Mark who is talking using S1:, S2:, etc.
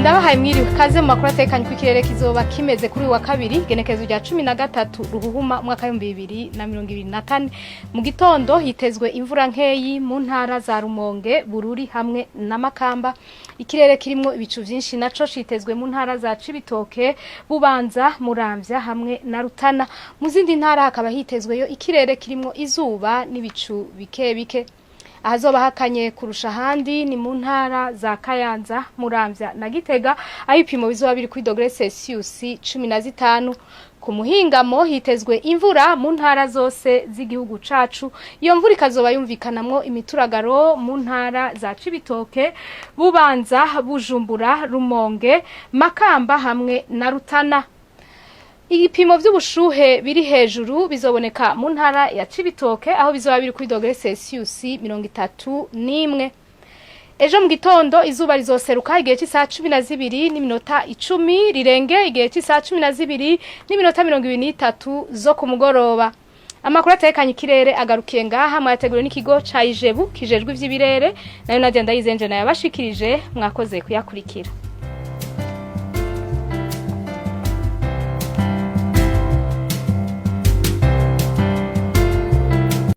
S1: Ndabahaye mwiriwe, kaze mu makuru atekanye. Ku ikirere kizoba kimeze kuri uyu wa kabiri, igenekerezo rya 13 Ruhuhuma umwaka w'2024. Mu gitondo hitezwe imvura nkeyi mu ntara za Rumonge, Bururi hamwe na Makamba. Ikirere kirimwo ibicu vyinshi naco citezwe mu ntara za Cibitoke, Bubanza, Muramvya hamwe na Rutana. Mu zindi ntara hakaba hitezweyo ikirere kirimwo izuba n'ibicu bike bike. Ahazoba hakanye kurusha ahandi ni mu ntara za Kayanza, Muramvya na Gitega, aho ibipimo bizoba biri kuri degré Celsius 15. Ku muhingamo hitezwe imvura mu ntara zose z'igihugu cacu. Iyo mvura ikazoba yumvikanamwo imituragaro mu ntara za Cibitoke, Bubanza, Bujumbura, Rumonge, Makamba hamwe na Rutana. Ibipimo vy'ubushuhe biri hejuru bizoboneka mu ntara ya Cibitoke, aho bizoba biri kuri degré Celsius 31. Ejo mu gitondo izuba rizoseruka igihe cy'isaha 12:10, rirenge igihe cy'isaha 12:23 zo ku mugoroba. Amakuru atekanye ikirere agarukiye ngaha. Mwayateguriwe n'ikigo ca Ijebu kijejwe ivy'ibirere, nayo Nadia Ndayizenje nayabashikirije. Mwakoze kuyakurikira.